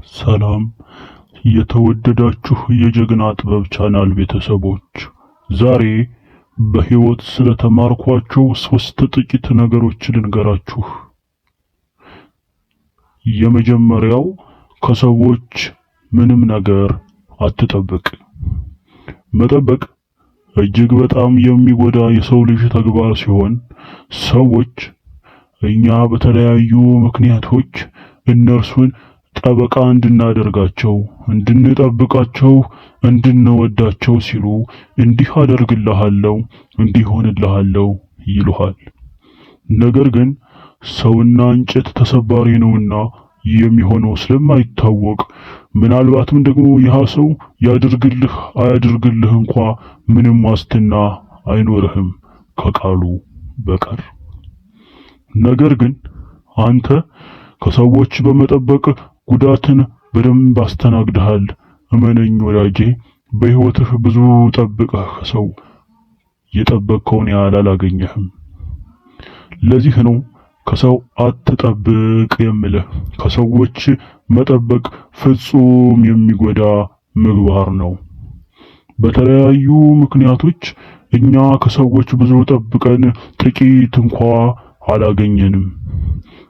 ሰላም የተወደዳችሁ የጀግና ጥበብ ቻናል ቤተሰቦች፣ ዛሬ በሕይወት ስለተማርኳቸው ሶስት ጥቂት ነገሮች ልንገራችሁ። የመጀመሪያው፣ ከሰዎች ምንም ነገር አትጠብቅ። መጠበቅ እጅግ በጣም የሚጎዳ የሰው ልጅ ተግባር ሲሆን፣ ሰዎች እኛ በተለያዩ ምክንያቶች እነርሱን ጠበቃ እንድናደርጋቸው፣ እንድንጠብቃቸው፣ እንድንወዳቸው ሲሉ እንዲህ አደርግልሃለሁ፣ እንዲህ ሆንልሃለሁ ይሉሃል። ነገር ግን ሰውና እንጨት ተሰባሪ ነውና የሚሆነው ስለማይታወቅ፣ ምናልባትም ደግሞ ይህ ሰው ያድርግልህ አያድርግልህ እንኳ ምንም ዋስትና አይኖርህም ከቃሉ በቀር። ነገር ግን አንተ ከሰዎች በመጠበቅ ጉዳትን በደንብ አስተናግደሃል። እመነኝ ወዳጄ፣ በሕይወትህ ብዙ ጠብቀህ ከሰው የጠበቅከውን ያህል አላገኘህም። ለዚህ ነው ከሰው አትጠብቅ የምልህ። ከሰዎች መጠበቅ ፍጹም የሚጎዳ ምግባር ነው። በተለያዩ ምክንያቶች እኛ ከሰዎች ብዙ ጠብቀን ጥቂት እንኳ አላገኘንም።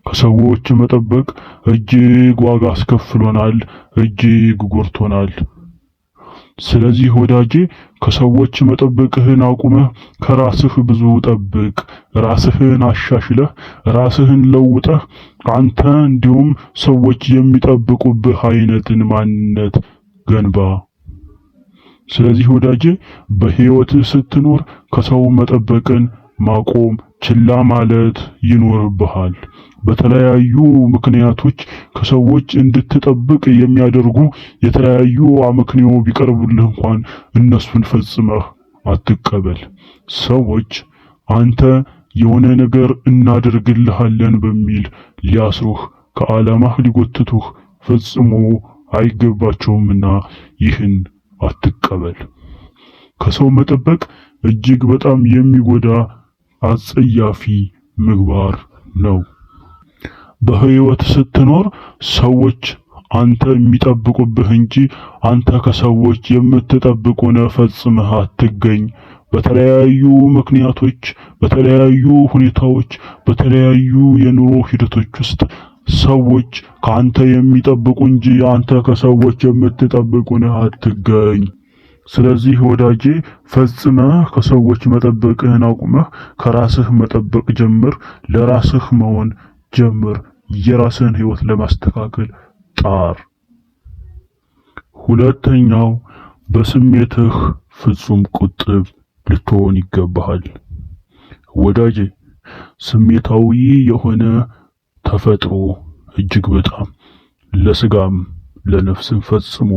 ከሰዎች መጠበቅ እጅግ ዋጋ አስከፍሎናል፣ እጅግ ጎድቶናል። ስለዚህ ወዳጄ፣ ከሰዎች መጠበቅህን አቁመህ ከራስህ ብዙ ጠብቅ። ራስህን አሻሽለህ፣ ራስህን ለውጠህ፣ አንተ እንዲሁም ሰዎች የሚጠብቁብህ አይነትን ማንነት ገንባ። ስለዚህ ወዳጄ፣ በህይወትህ ስትኖር ከሰው መጠበቅን ማቆም፣ ችላ ማለት ይኖርብሃል። በተለያዩ ምክንያቶች ከሰዎች እንድትጠብቅ የሚያደርጉ የተለያዩ አመክንዮ ቢቀርቡልህ እንኳን እነሱን ፈጽመህ አትቀበል። ሰዎች አንተ የሆነ ነገር እናደርግልሃለን በሚል ሊያስሩህ፣ ከዓላማህ ሊጎትቱህ ፈጽሞ አይገባቸውምና ይህን አትቀበል። ከሰው መጠበቅ እጅግ በጣም የሚጎዳ አጸያፊ ምግባር ነው። በህይወት ስትኖር ሰዎች አንተ የሚጠብቁብህ እንጂ አንተ ከሰዎች የምትጠብቅ ሆነህ ፈጽመህ አትገኝ። በተለያዩ ምክንያቶች፣ በተለያዩ ሁኔታዎች፣ በተለያዩ የኑሮ ሂደቶች ውስጥ ሰዎች ከአንተ የሚጠብቁ እንጂ አንተ ከሰዎች የምትጠብቅ ሆነህ አትገኝ። ስለዚህ ወዳጄ፣ ፈጽመህ ከሰዎች መጠበቅህን አቁመህ ከራስህ መጠበቅ ጀምር። ለራስህ መሆን ጀምር። የራስህን ህይወት ለማስተካከል ጣር። ሁለተኛው፣ በስሜትህ ፍጹም ቁጥብ ልትሆን ይገባሃል። ወዳጄ፣ ስሜታዊ የሆነ ተፈጥሮ እጅግ በጣም ለስጋም ለነፍስም ፈጽሞ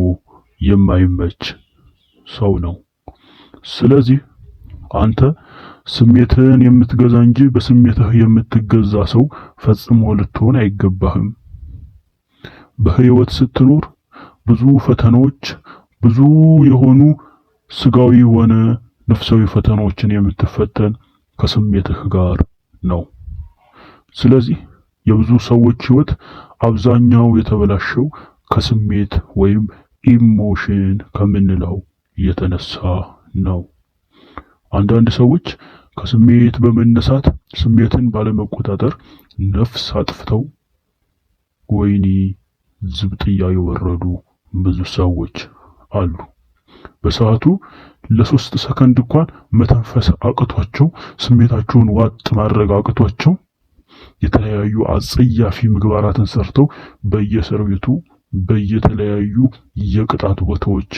የማይመች ሰው ነው። ስለዚህ አንተ ስሜትህን የምትገዛ እንጂ በስሜትህ የምትገዛ ሰው ፈጽሞ ልትሆን አይገባህም። በህይወት ስትኖር ብዙ ፈተናዎች፣ ብዙ የሆኑ ስጋዊ ሆነ ነፍሳዊ ፈተናዎችን የምትፈተን ከስሜትህ ጋር ነው። ስለዚህ የብዙ ሰዎች ህይወት አብዛኛው የተበላሸው ከስሜት ወይም emotion ከምንለው የተነሳ ነው። አንዳንድ ሰዎች ከስሜት በመነሳት ስሜትን ባለመቆጣጠር ነፍስ አጥፍተው ወይኒ ዝብጥያ የወረዱ ብዙ ሰዎች አሉ። በሰዓቱ ለ3 ሰከንድ እንኳን መተንፈስ አቅቷቸው፣ ስሜታቸውን ዋጥ ማድረግ አቅቷቸው የተለያዩ አጸያፊ ምግባራትን ሰርተው በየእስር ቤቱ፣ በየተለያዩ የቅጣት ቦታዎች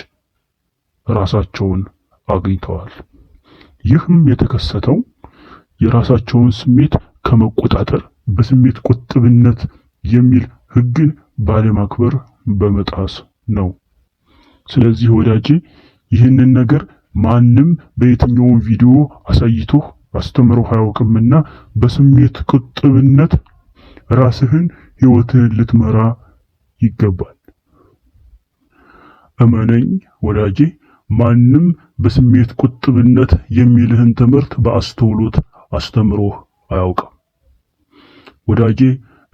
ራሳቸውን አግኝተዋል። ይህም የተከሰተው የራሳቸውን ስሜት ከመቆጣጠር፣ በስሜት ቁጥብነት የሚል ህግን ባለማክበር፣ በመጣስ ነው። ስለዚህ ወዳጄ፣ ይህንን ነገር ማንም በየትኛውም ቪዲዮ አሳይቶህ አስተምሮህ አያውቅምና በስሜት ቁጥብነት ራስህን ህይወትህን ልትመራ ይገባል። እመነኝ ወዳጄ፣ ማንም በስሜት ቁጥብነት የሚልህን ትምህርት በአስተውሎት አስተምሮህ አያውቅም። ወዳጄ፣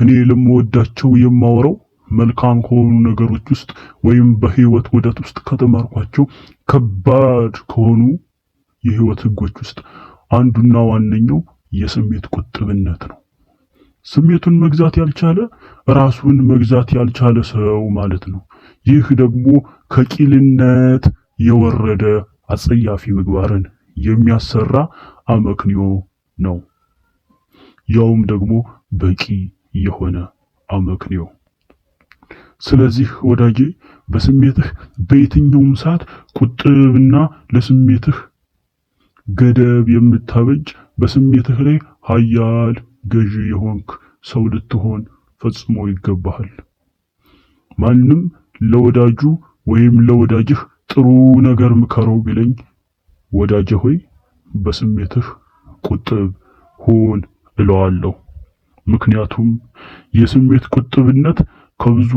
እኔ ለምወዳቸው የማወራው መልካም ከሆኑ ነገሮች ውስጥ ወይም በህይወት ዑደት ውስጥ ከተማርኳቸው ከባድ ከሆኑ የህይወት ህጎች ውስጥ አንዱና ዋነኛው የስሜት ቁጥብነት ነው። ስሜቱን መግዛት ያልቻለ ራሱን መግዛት ያልቻለ ሰው ማለት ነው። ይህ ደግሞ ከቂልነት የወረደ አጸያፊ ምግባርን የሚያሰራ አመክንዮ ነው። ያውም ደግሞ በቂ የሆነ አመክንዮ። ስለዚህ ወዳጄ በስሜትህ በየትኛውም ሰዓት ቁጥብና ለስሜትህ ገደብ የምታበጅ፣ በስሜትህ ላይ ኃያል ገዢ የሆንክ ሰው ልትሆን ፈጽሞ ይገባሃል። ማንም ለወዳጁ ወይም ለወዳጅህ ጥሩ ነገር ምከረው ቢለኝ፣ ወዳጄ ሆይ በስሜትህ ቁጥብ ሁን እለዋለሁ። ምክንያቱም የስሜት ቁጥብነት ከብዙ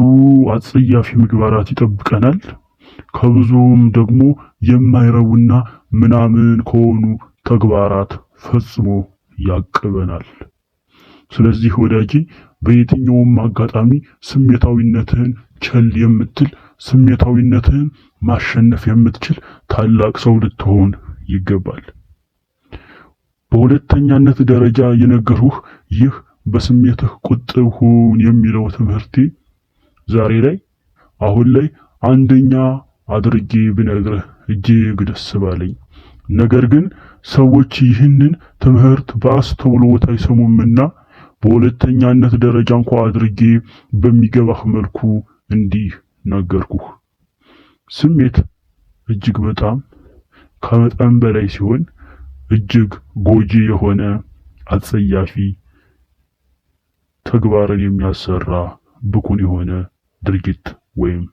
አጸያፊ ምግባራት ይጠብቀናል። ከብዙም ደግሞ የማይረቡና ምናምን ከሆኑ ተግባራት ፈጽሞ ያቅበናል። ስለዚህ ወዳጄ በየትኛውም አጋጣሚ ስሜታዊነትህን ቸል የምትል፣ ስሜታዊነትህን ማሸነፍ የምትችል ታላቅ ሰው ልትሆን ይገባል። በሁለተኛነት ደረጃ የነገርሁህ ይህ በስሜትህ ቁጥብ ሁን የሚለው ትምህርቴ ዛሬ ላይ አሁን ላይ አንደኛ አድርጌ ብነግርህ እጅግ ደስ ባለኝ። ነገር ግን ሰዎች ይህንን ትምህርት በአስተውሎት አይሰሙምና በሁለተኛነት ደረጃ እንኳ አድርጌ በሚገባህ መልኩ እንዲህ ነገርኩህ። ስሜት እጅግ በጣም ከመጠን በላይ ሲሆን እጅግ ጎጂ የሆነ አጸያፊ ተግባርን የሚያሰራ ብኩን የሆነ ድርጊት ወይም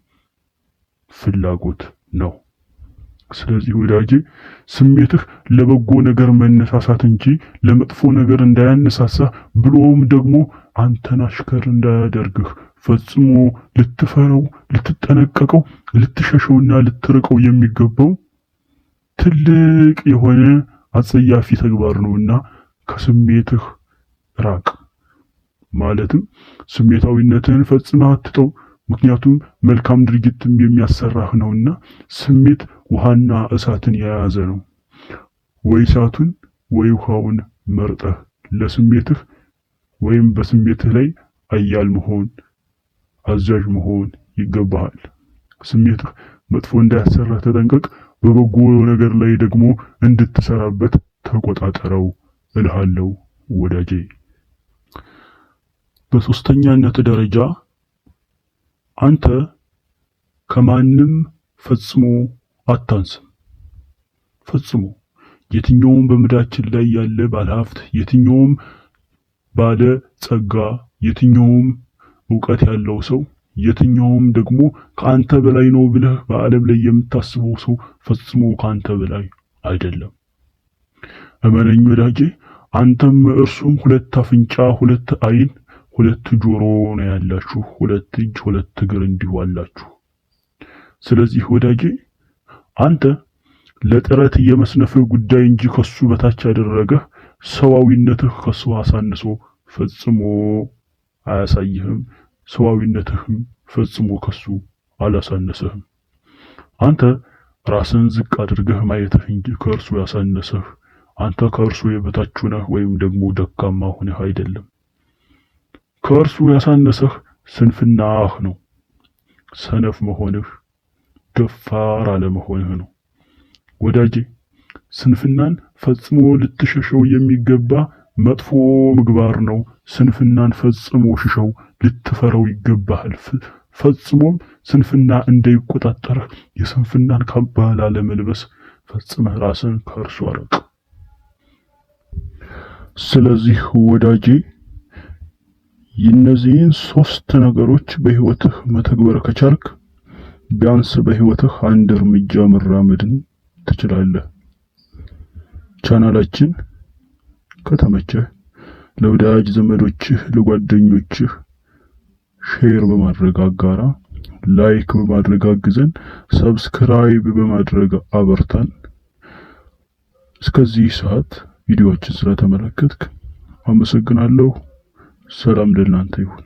ፍላጎት ነው። ስለዚህ ወዳጄ ስሜትህ ለበጎ ነገር መነሳሳት እንጂ ለመጥፎ ነገር እንዳያነሳሳህ፣ ብሎም ደግሞ አንተን አሽከር እንዳያደርግህ ፈጽሞ ልትፈረው፣ ልትጠነቀቀው፣ ልትሸሸውና ልትርቀው የሚገባው ትልቅ የሆነ አጸያፊ ተግባር ነውና ከስሜትህ ራቅ። ማለትም ስሜታዊነትህን ፈጽመህ አትተው። ምክንያቱም መልካም ድርጊትም የሚያሰራህ ነውና። ስሜት ውሃና እሳትን የያዘ ነው። ወይ እሳቱን ወይ ውሃውን መርጠህ ለስሜትህ ወይም በስሜትህ ላይ አያል መሆን፣ አዛዥ መሆን ይገባሃል። ስሜትህ መጥፎ እንዳያሰራህ ተጠንቀቅ። በበጎ ነገር ላይ ደግሞ እንድትሰራበት ተቆጣጠረው እልሃለሁ ወዳጄ። በሶስተኛነት ደረጃ አንተ ከማንም ፈጽሞ አታንስም። ፈጽሞ የትኛውም በምድራችን ላይ ያለ ባለሀብት፣ የትኛውም ባለ ጸጋ፣ የትኛውም እውቀት ያለው ሰው፣ የትኛውም ደግሞ ከአንተ በላይ ነው ብለህ በዓለም ላይ የምታስበው ሰው ፈጽሞ ከአንተ በላይ አይደለም። እመነኝ ወዳጄ፣ አንተም እርሱም ሁለት አፍንጫ፣ ሁለት ዓይን፣ ሁለት ጆሮ ነው ያላችሁ፣ ሁለት እጅ፣ ሁለት እግር እንዲሁ አላችሁ። ስለዚህ ወዳጄ አንተ ለጥረት የመስነፍህ ጉዳይ እንጂ ከሱ በታች ያደረገህ ሰዋዊነትህ ከሱ አሳንሶ ፈጽሞ አያሳይህም። ሰዋዊነትህም ፈጽሞ ከሱ አላሳነሰህም። አንተ ራስን ዝቅ አድርገህ ማየትህ እንጂ ከእርሱ ያሳነሰህ፣ አንተ ከእርሱ የበታች ሆነህ ወይም ደግሞ ደካማ ሆነህ አይደለም። ከእርሱ ያሳነሰህ ስንፍናህ ነው። ሰነፍ መሆንህ፣ ደፋር አለመሆንህ ነው። ወዳጄ ስንፍናን ፈጽሞ ልትሸሸው የሚገባ መጥፎ ምግባር ነው። ስንፍናን ፈጽሞ ሽሸው፣ ልትፈረው ይገባሃል። ፈጽሞም ስንፍና እንዳይቆጣጠርህ የስንፍናን ካባ ላለመልበስ ፈጽመህ ራስን ከእርሱ አርቅ። ስለዚህ ወዳጄ እነዚህን ሶስት ነገሮች በህይወትህ መተግበር ከቻልክ ቢያንስ በህይወትህ አንድ እርምጃ መራመድን ትችላለህ። ቻናላችን ከተመቸህ ለወዳጅ ዘመዶችህ፣ ለጓደኞችህ share በማድረግ አጋራ፣ like በማድረግ አግዘን፣ subscribe በማድረግ አበርታን። እስከዚህ ሰዓት ቪዲዮዎችን ስለተመለከትክ አመሰግናለሁ። ሰላም ለእናንተ ይሁን።